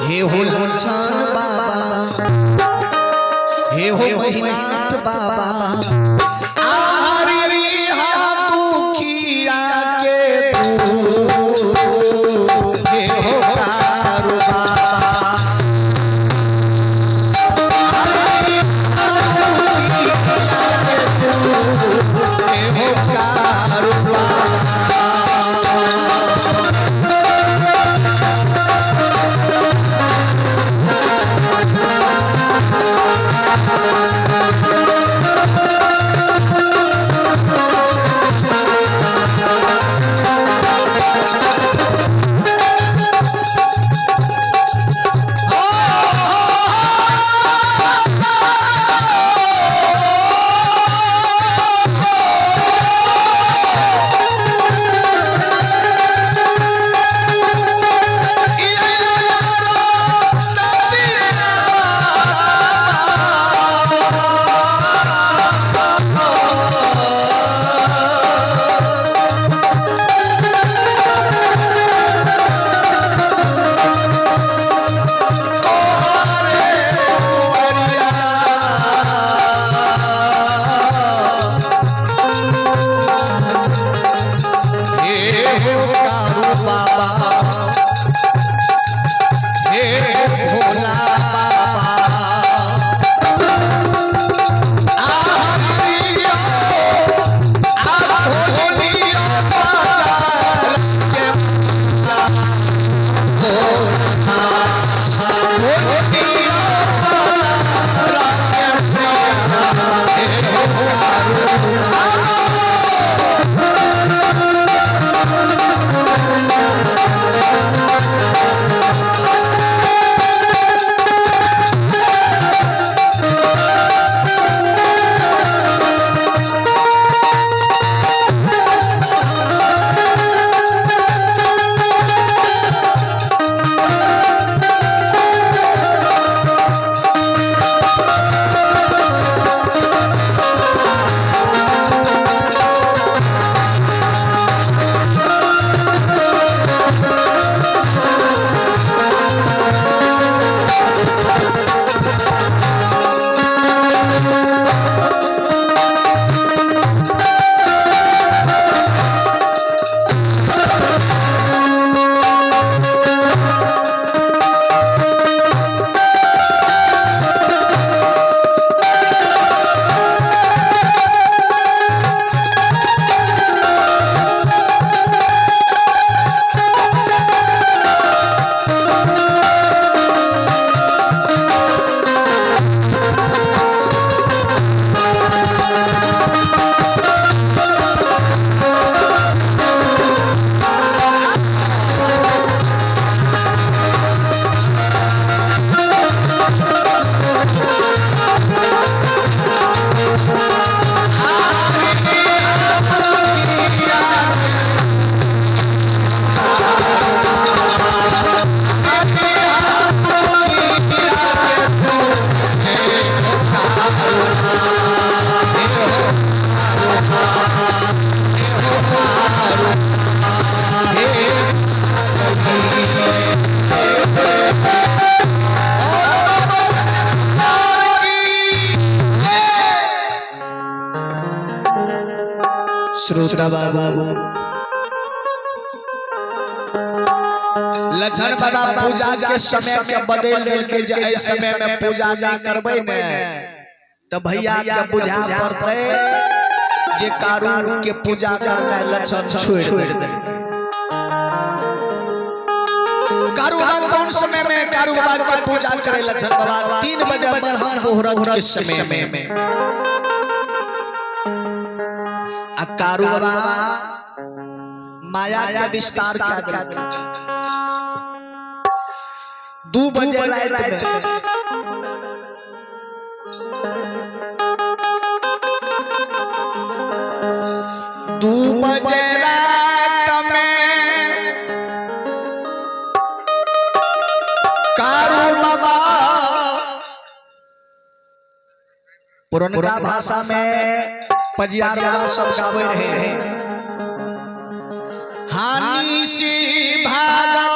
हे हो लछन बाबा, हे हो महिनाथ बाबा, आरी हा दुखिया के तू, हे हो कारू बाबा, आरी हा दुखिया के तू, हे हो कारू बाबा। श्रोता बाबू लक्षण बाबा पूजा के समय के बदल दिल के जे एहि समय में पूजा नहीं करबै ने तो भैया के बुझा पड़तै जे कारू के पूजा करना लक्षण छोड़ दे। कारू बाबा कौन समय में कारू बाबा के पूजा करे लक्षण बाबा? 3 बजे ब्रह्म मुहूर्त के समय में। आ कारू बाबा माया के विस्तार क्या दिल 2 बजे रात में 2 बजे रात में कारू बाबा पुरनका भाषा में पजियार बाबा सब गावे रहे। हानि सी भागा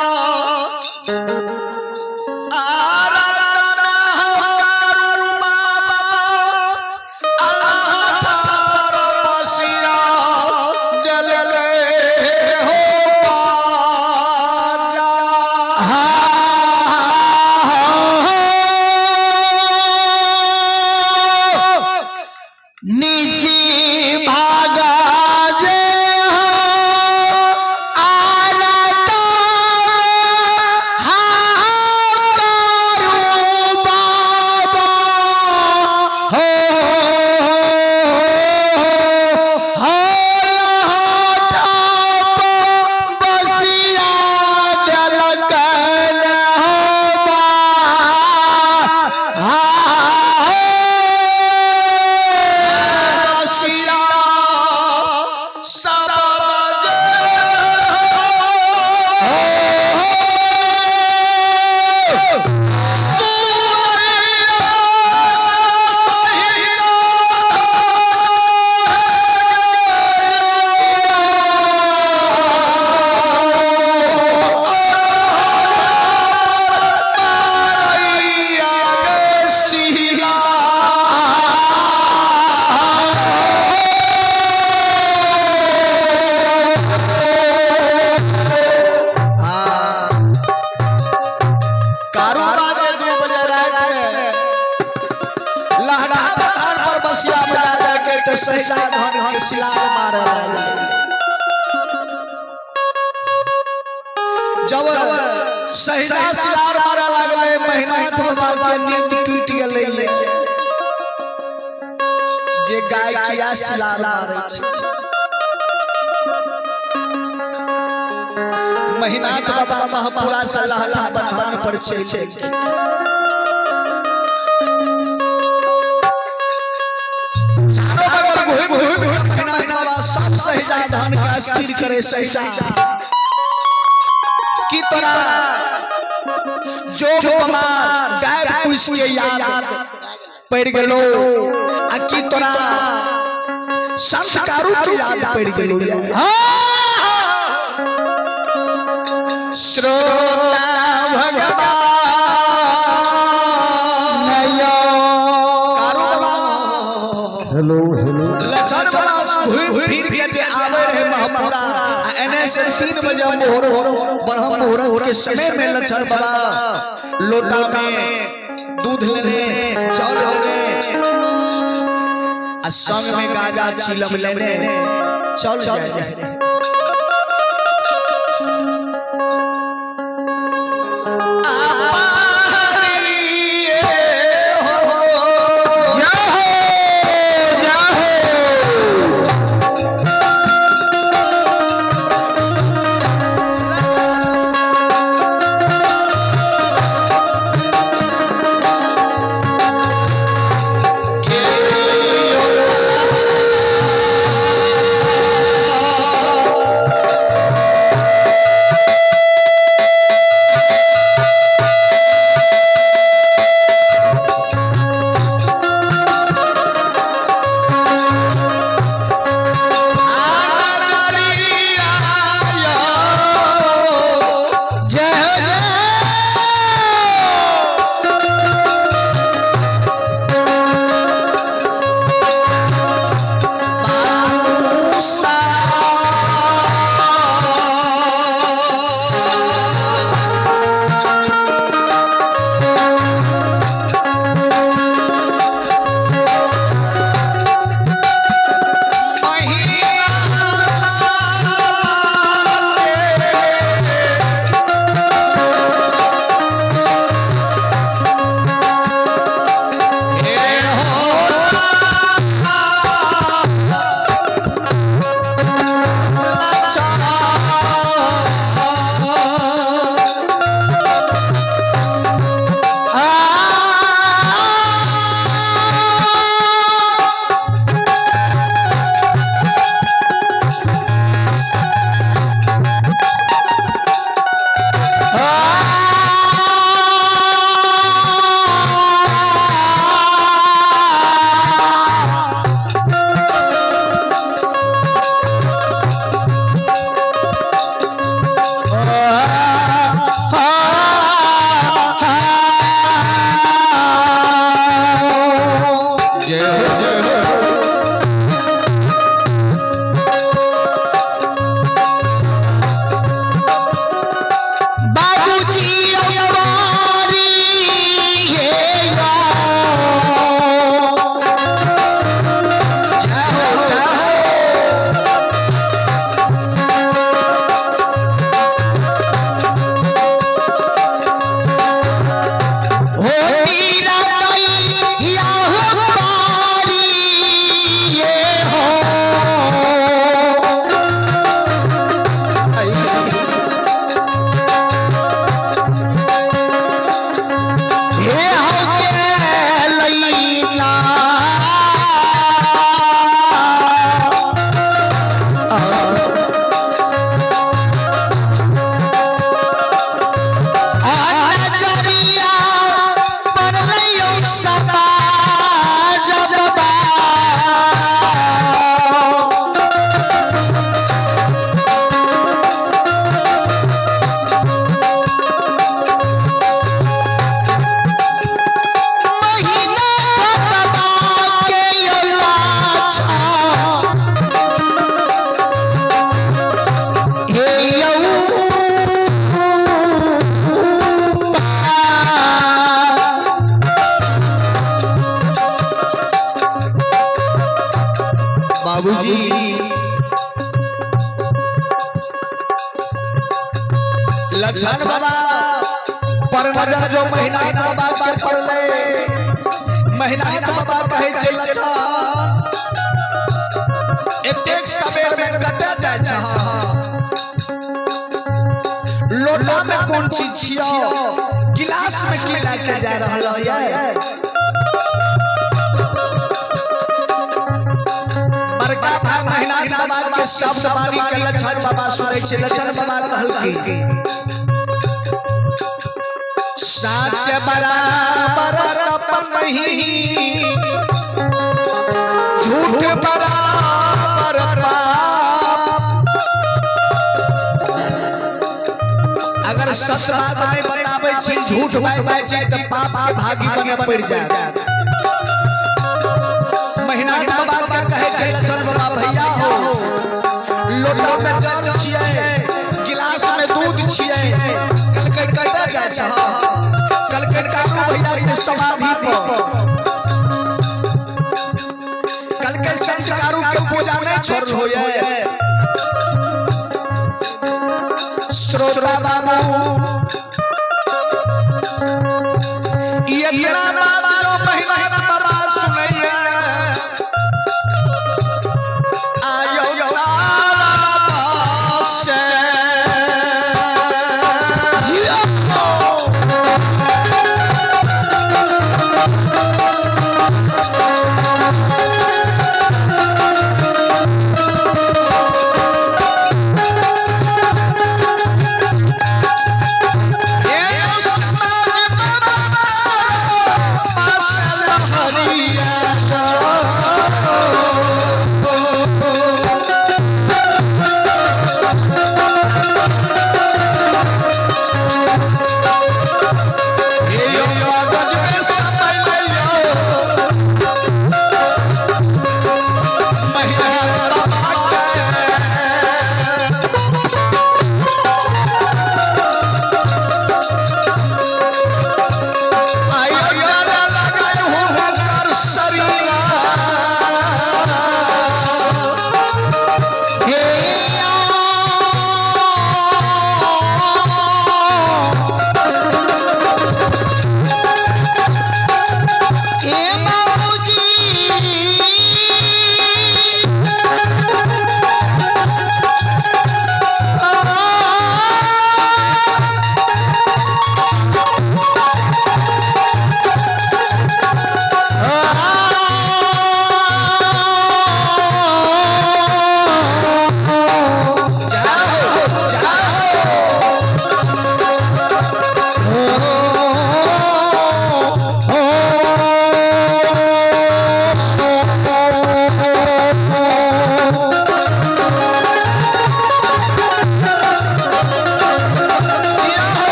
कारू बाजे 2 बजे रात में लहटा बधान पर बसिया बजा देलकै तो सहिजा धन के सिलार मारे लगलै। जब सहिजा सिलार मारे लगलै महिनाथ बाबा के नींद टूटि गेलै जे गाय किया सिलार मारे छै। महिनाथ बाबा महपुरा से लहटा बधान पर चलि गेलखिन। चारों बगल घूमि घूमि के महिनाथ बाबा सब सहिजा धान के स्थिर करे। सहिजा की तोरा जोग पमार डायब कुश के याद पड़ गेलो आ की तोरा संत कारू के याद पड़ गेलो। श्रोता भगवान कारू बाबा हेलो हेलो लछन बाबा घूमि फिर के जे आवे रहे महपुरा आ एने से 3 बजे मोहर ब्रह्म मुहूर्त के समय में लछन बाबा लोटा में दूध लेने चावल लेने आ संग में गाजा चिलम लेने चल जाए रहे। लक्षण बाबा पर नजर जो महिनाथ बाबा के पड़ले, महिनाथ बाबा कहे छे लक्षण एतेक सवेर में कतऽ जाय छह, लोटा में कोन चीज छियो, गिलास में की लए के जा रहल ये। बड़का भाई महिनाथ बाबा के शब्द वाणी के लक्षण बाबा सुनै छे। लक्षण बाबा कहलखिन साच बराबर तप नहीं, झूठ बराबर पाप। अगर सत बात नहीं बताबै छी, झूठ बाजि जाइ छी तऽ पाप के भागी बने पड़ जाए। महिनाथ बाबा के कहे छे लक्षण बाबा भैया हो, लोटा में जल छियै, गिलास में दूध छियै, कल के कतऽ जाइ छह, कल के कारू भैया के समाधि पर, कल के संत कारू के पूजा नहीं छोड़ल हो ये। श्रोता बाबू इतना बात जो महिनाथ बाबा सुनैया, आयो तारा पास।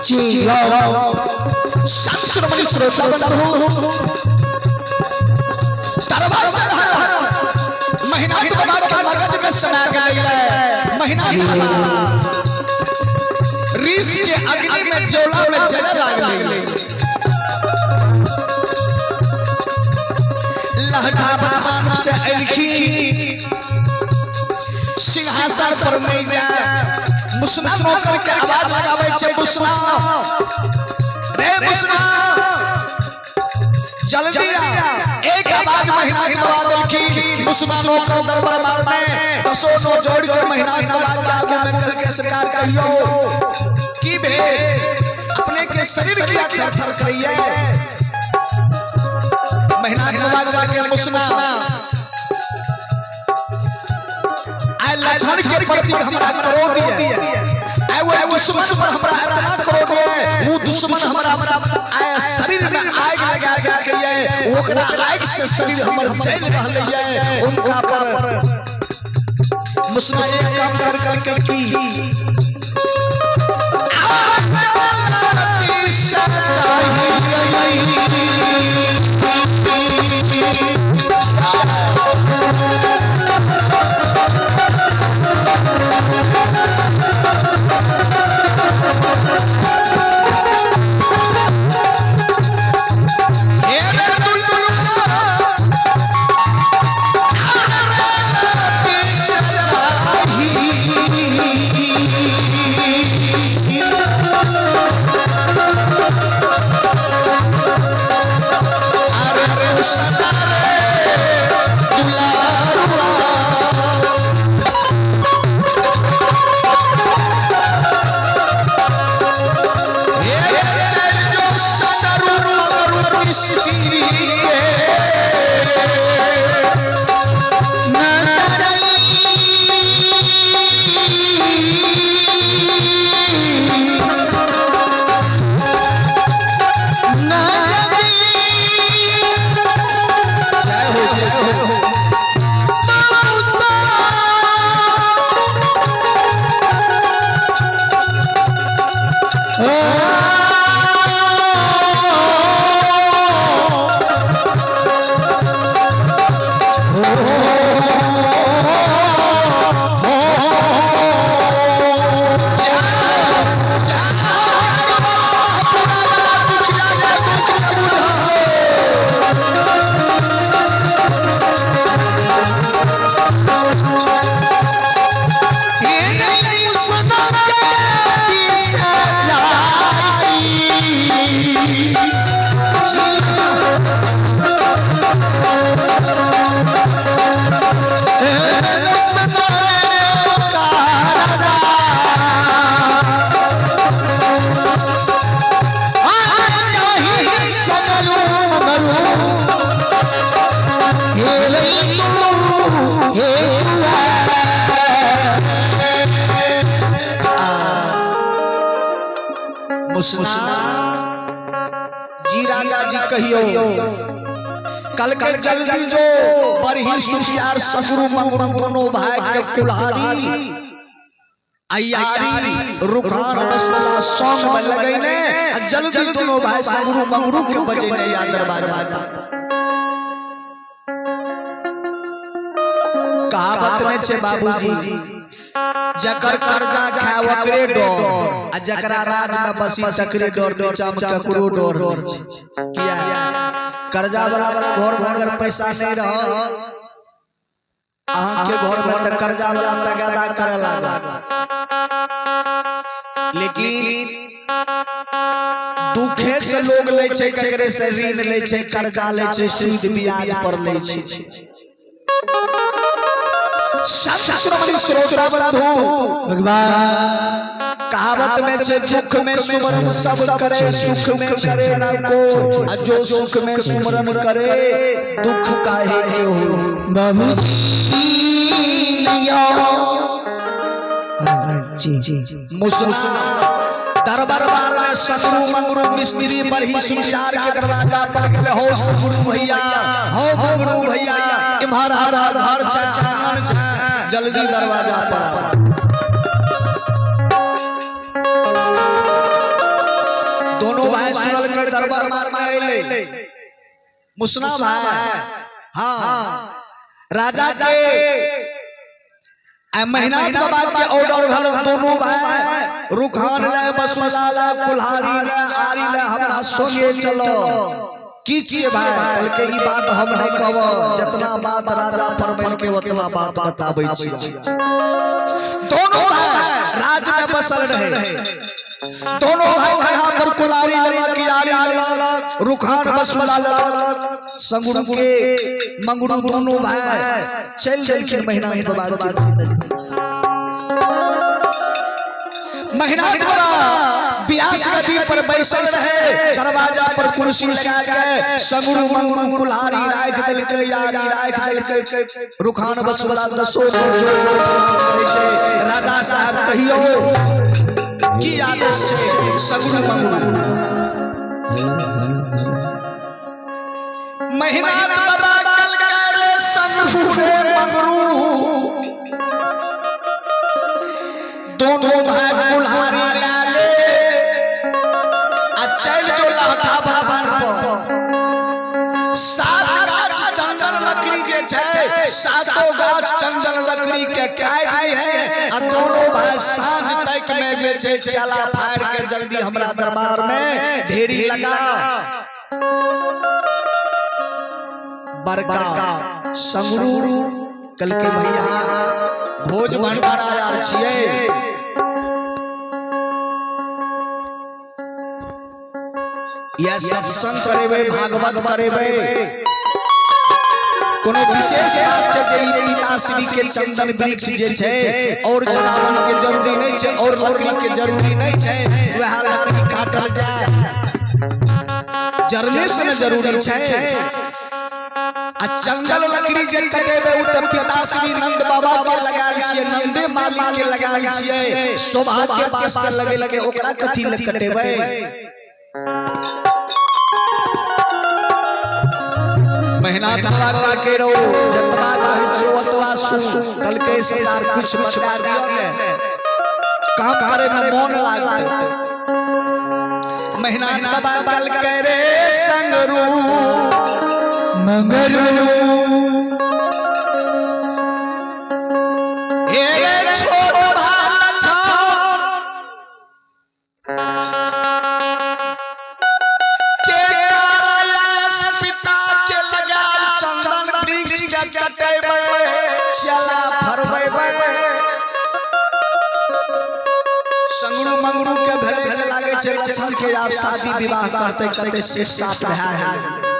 जी संत श्रोमणी श्रोता बंधु दरबार से महिनाथ बाबा के मगज में समा गए महिनाथ बाबा रीस के अग्नि में ज्वाला में जले लागले। लहठा बथान से अलखी सिंहासन पर नहीं जाए मुसना नौकर के आवाज लगावे छे मुसना रे मुसना जल्दी आ। एक आवाज महिनाथ बाबा देलखिन मुसना नौकर दरबार मारने दसो नो जोड़ के महिनाथ बाबा के आगू में कल के सरकार कहियो की भेल अपने के शरीर के थर थर करिए। महिनाथ बाबा करके मुसना आए लक्षण के प्रति हमरा करो दिए आए वो दुश्मन पर हमरा इतना करो दिए वो दुश्मन हमरा आए शरीर में आग लगा देलकै ओकरा आग से शरीर हमर जल रहलै उनका पर मुसना एक काम कर करके की मुसना जी राजा जी कहियो कल के जल्दी जो बरही सुखियार सगुरु मंगरू दोनों भाई के कुल्हाड़ी अयारी रुखान रसोला सॉन्ग में लगैने जल्दी दोनों भाई सगुरु मंगरू के बजेने या दरवाजा। कहावत में छे बाबूजी जकर कर्जा खाए ओकरे डर आ जकरा राज में बसी तकरे डर नीचा में ककरो डर नहीं छे। किया कर्जा वाला के घर में अगर पैसा नहीं रह अहाँ के घर में तो कर्जा वाला तगादा करे लागल लेकिन दुखे से लोग लै छै ककरे से ऋण लै छै कर्जा लै छै सूद ब्याज पर लै छै। संत श्रोमणी श्रोता बंधु भगवान कहावत में छे दुख में सुमरन सब करे सुख में करे ना को आ जो सुख में सुमरन करे दुख काहे के हो। बाबूजी जी मुसना दरबार बार ने सगरू मंगरू मिस्त्री बरही सुखियार के दरवाजा पर गेले हो सगरू भैया हो मंगरू भैया इम्हर हमरा घर छै आंगन छै जल्दी दरवाजा पर आओ। भाई सुनल के दरबार मारने अइले मुसना भाई। हाँ राजा के महिनाथ बाबा के ऑर्डर भेल दोनों भाई रुखान ले बसुला ले कुल्हाड़ी ले आरी ले हमरा संगे चलो। की छिए भाई? कल के ई बात हम नहीं कहब, जितना बात राजा फरमाइल के उतना बात बताबै छी। दोनों भाई राज में बसल रहे, दोनों भाई कन्हा पर कुल्हाड़ी लेलक आरी लेलक रुखान बसुला लेलक संगुरु के मंगरू दोनों भाई चल देलखिन महिनाथ बाबा के। महिनाथ बाबा ब्यास नदी पर बैसल रहे, दरवाजा पर कुर्सी लगा के संगुरु मंगरू कुल्हाड़ी राख देलकै आरी राख देलकै रुखान बसुला दसो करै छै। राजा साहब कहियो की आदेश छै संगुरु मंगरू? महिनाथ बाबा कल करे संगुरु रे मंगरू दोनों भाई कुल्हाड़ी लाले आ चल जो लहठा बथान पर 7 गाछ चंदन लकड़ी जे छै सातों गाछ चंदन लकड़ी के काट दी है आ दोनों भाई साँझ तक में जे छै चला फाड़ के जल्दी हमरा दरबार में ढेरी लगा। बड़का संगरू कल के भैया भोज भंडारा यार छिए या सत्संग करेबे भागवत करेबे कोनो विशेष बात छै जे ई पिताश्री के चंदन वृक्ष जे छै और जलावन के जरूरी नहीं छै और लकड़ी के जरूरी नहीं छै, वएह लकड़ी काटल जाय जरने से न जरूरी छै। आ चंदन लकड़ी जे कटेबे उ त पिताश्री नंद बाबा के लगाल छिए, नंदे मालिक के लगाल छिए, शोभा के वास्ते लगेल के ओकरा कथी ले कटेबे? महिनाथ बाबा का के रहो जतवा कहै छो ओतवा सुन। कल के सरकार कुछ बता दियो ने काम करे में मोन लागते। महिनाथ बाबा कल के रे संगरू मंगरू हे रे छोट भाला छौ के कारण पिता के लगाल चंदन वृक्ष के कटेबै चला फरबैबै। संगरू मंगरू के भेलै जे लागै छै लक्षण के आब शादी विवाह करते कते सेठ साफ भए गेलै।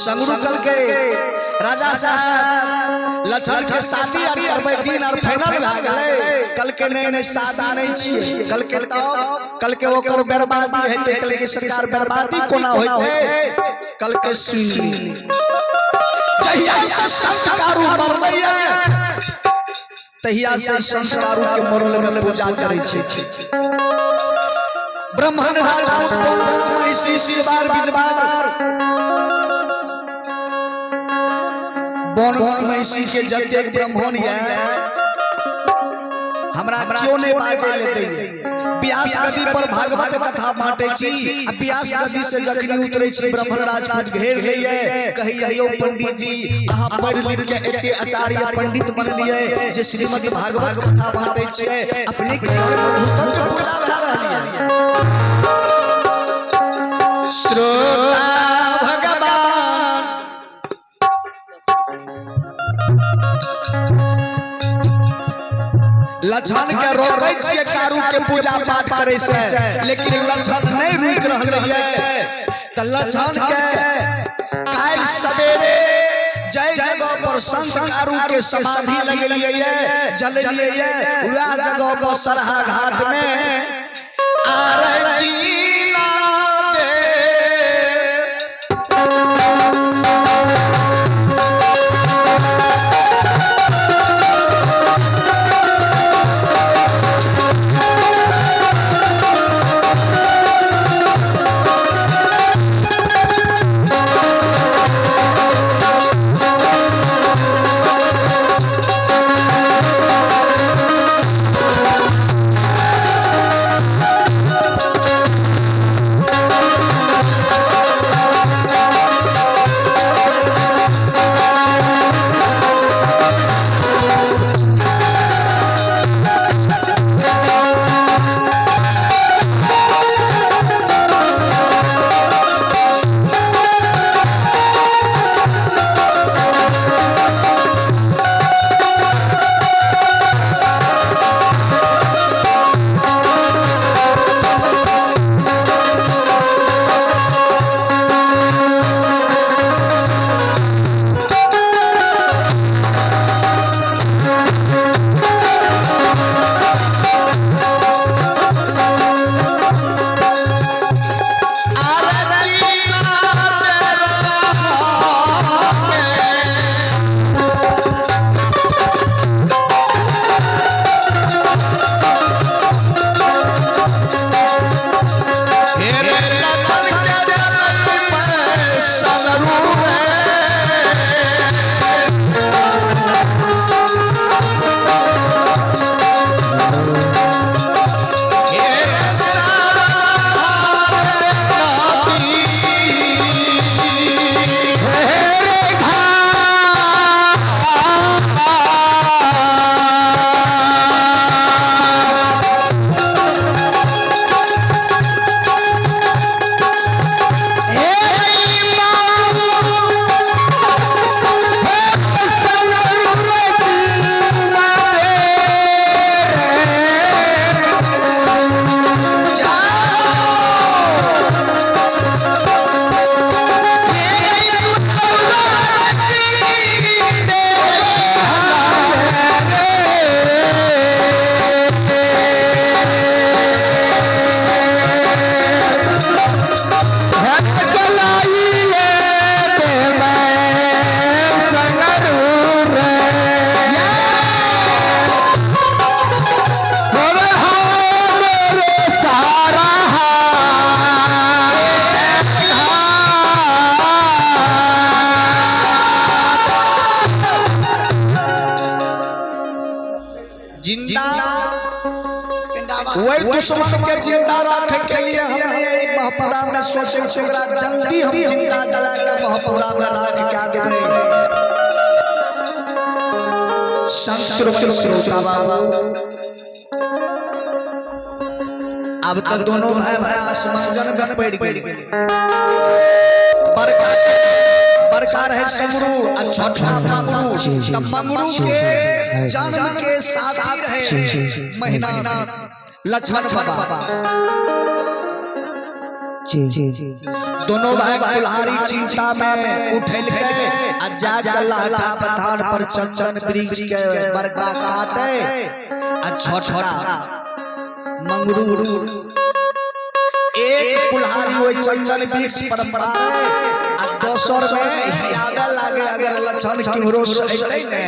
संगरू कल के राजा साहब लक्षण के शादी are करबै दिन are final भए गेलै। कल के नहीं नहीं शादी नहीं छियै, कल के तब कल के ओकर बर्बादी हेतै। कल के सरकार बर्बादी कोना होइतै? कल के सुन ली जहिया से संत कारू मरलैया तहिया से संत कारू के मरल में पूजा करै छै। ब्राह्मण राजपूत कोनगा महिषी सिरबार बिजबार बनगांव महिषी के जतेक ब्राह्मण ये हमरा क्यों नहीं बाजे ले दैये। ब्यास नदी पर भागवत कथा बांटे छी आ ब्यास नदी से जखनी उतरे छी ब्राह्मण राजपूत घेर लैये कहिए यौ पंडित जी अहाँ पढ़ लिख के एते आचार्य पंडित बनलिए जे श्रीमद् भागवत कथा बांटे छियै, अपने के घर में भूतक के पूजा भए रहल ये। श्रोता भगवान लक्षण के रोकै छियै कारू के पूजा पाठ करे से, लेकिन लक्षण नहीं रुक रहल है। त लक्षण के काल्हि सवेरे जय जगह पर संत कारू के समाधि लगलिए जललिए वह जगह पर सरहा घाट में आरजी ना दे जिंदा वही दुश्मन के जिंदा रखे के लिए हमने यही महपुरा में सोचे ओकरा जल्दी हम जिंदा जला के महपुरा में राख के देबै। संत श्रोमणी श्रोता बाबू, अब तो दोनों भाई बड़ा असमंजन में पड़ गए। बड़का बड़का रहे संगरू और छोटा मंगरू, तो मंगरू के जन्म के साथी रहे महीना लक्ष्मण बाबा। दोनों भाई कुल्हाड़ी चिंता में उठल के आ जाकर लाठा बथान पर चंदन वृक्ष के बड़का काटे आ छोटका मंगरू एक कुल्हाड़ी वही चंदन वृक्ष पर मारे आ दोसर में हियावे लागे। अगर लक्षण किम्हरो से अइतै ने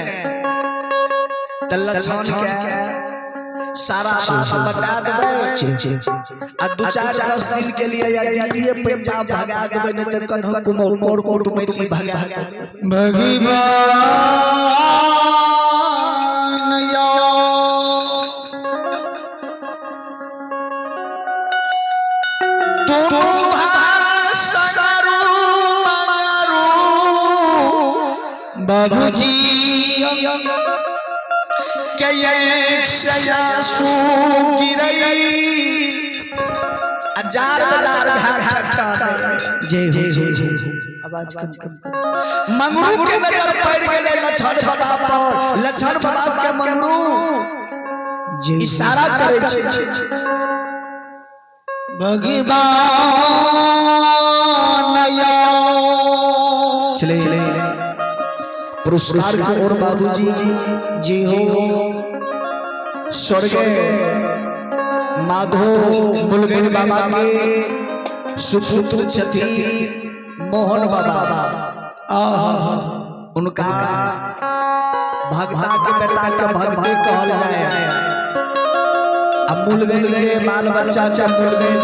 त लक्षण के सारा बात बता देबै आ 2-4-10 दिन के लिए या दिल्ली पंजाब भगा देबै, नहीं तो कन्हो कुमोर मोर कुटमैती भगा देबै। भगवान यो दोनों भाई संगरू मंगरू बाबूजी के एक सयासू गिरई हजार बाजार भाग। जय हो जय हो। आवाज कम कम। मंगरू के नजर पड़ गए लक्षण बाबा पर। लक्षण बाबा के मंगरू जय इशारा करे छै। भगवान यो चले पुरस्कार को और बाबूजी जी हो स्वर्ग माधो मुलगन बाबा के सुपुत्र छथि मोहन बाबा। आहा उनका भगता के बेटा के भक्ति कहल जाए। अब मुलगन के बाल बच्चा के मुलगन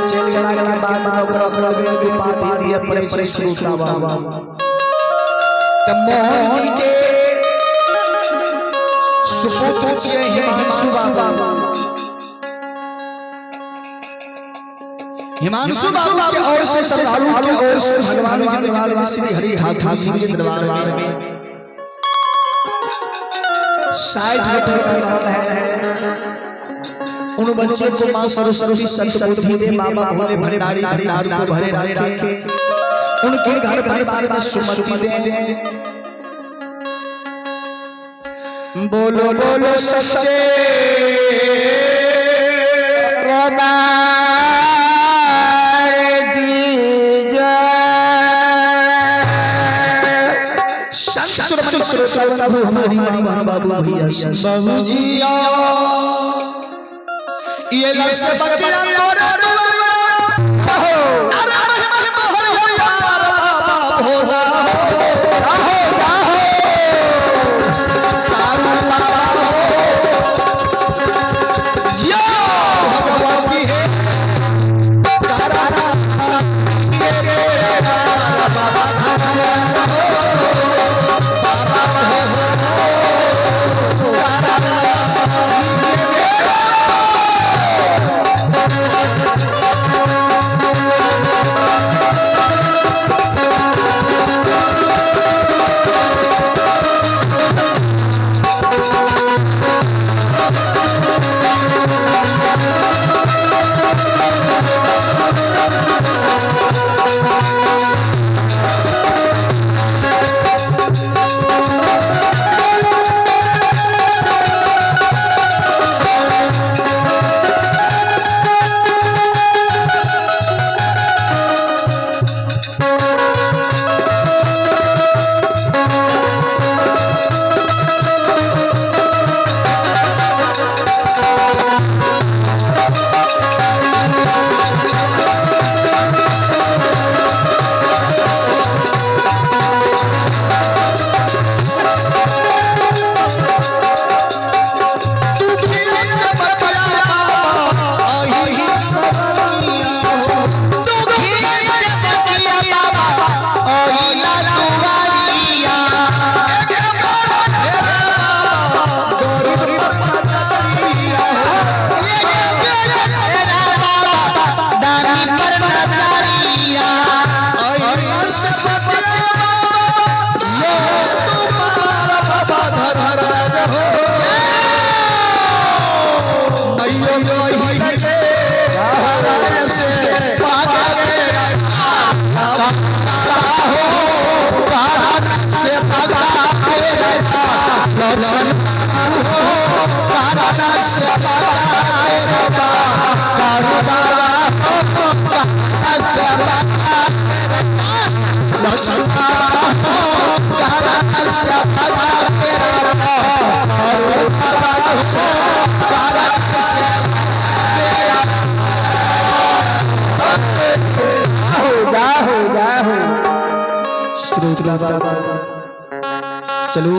चल गेला के बाद में ओकरा मुलगन के उपाधि दिए पड़े छै श्रोता बाबा। त मोहन जी के सुपुत्र छियै हिमांशु बाबा। हिमांशु बाबू के ओर से श्रद्धालु के ओर से भगवान के दरबार में श्री हरि ठाकुर जी के दरबार में 60 रुपए का दान है। उन बच्चे को माँ सरस्वती सतबुद्धि दे, बाबा भोले भंडारी भंडार को भरे रखे, उनके घर परिवार में सुमति दे। बोलो बोलो सच्चे दरबार दी जय। संत श्रोमणी श्रोता बंधु हमारी माँ बहन बाबू भैया बाबूजी ये लस बकिया तोरा दुआरिया अरे महिमा तोहर पार बाबा भोला हो राहो राहो कारू बाबा हो जियो भगवती है तारा मेरा बाबा धर्म हो बाबा हो तारा मेरा। गुप्ता बाबू। चलू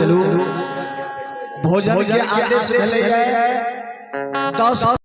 भोजन के आदेश भेलै 10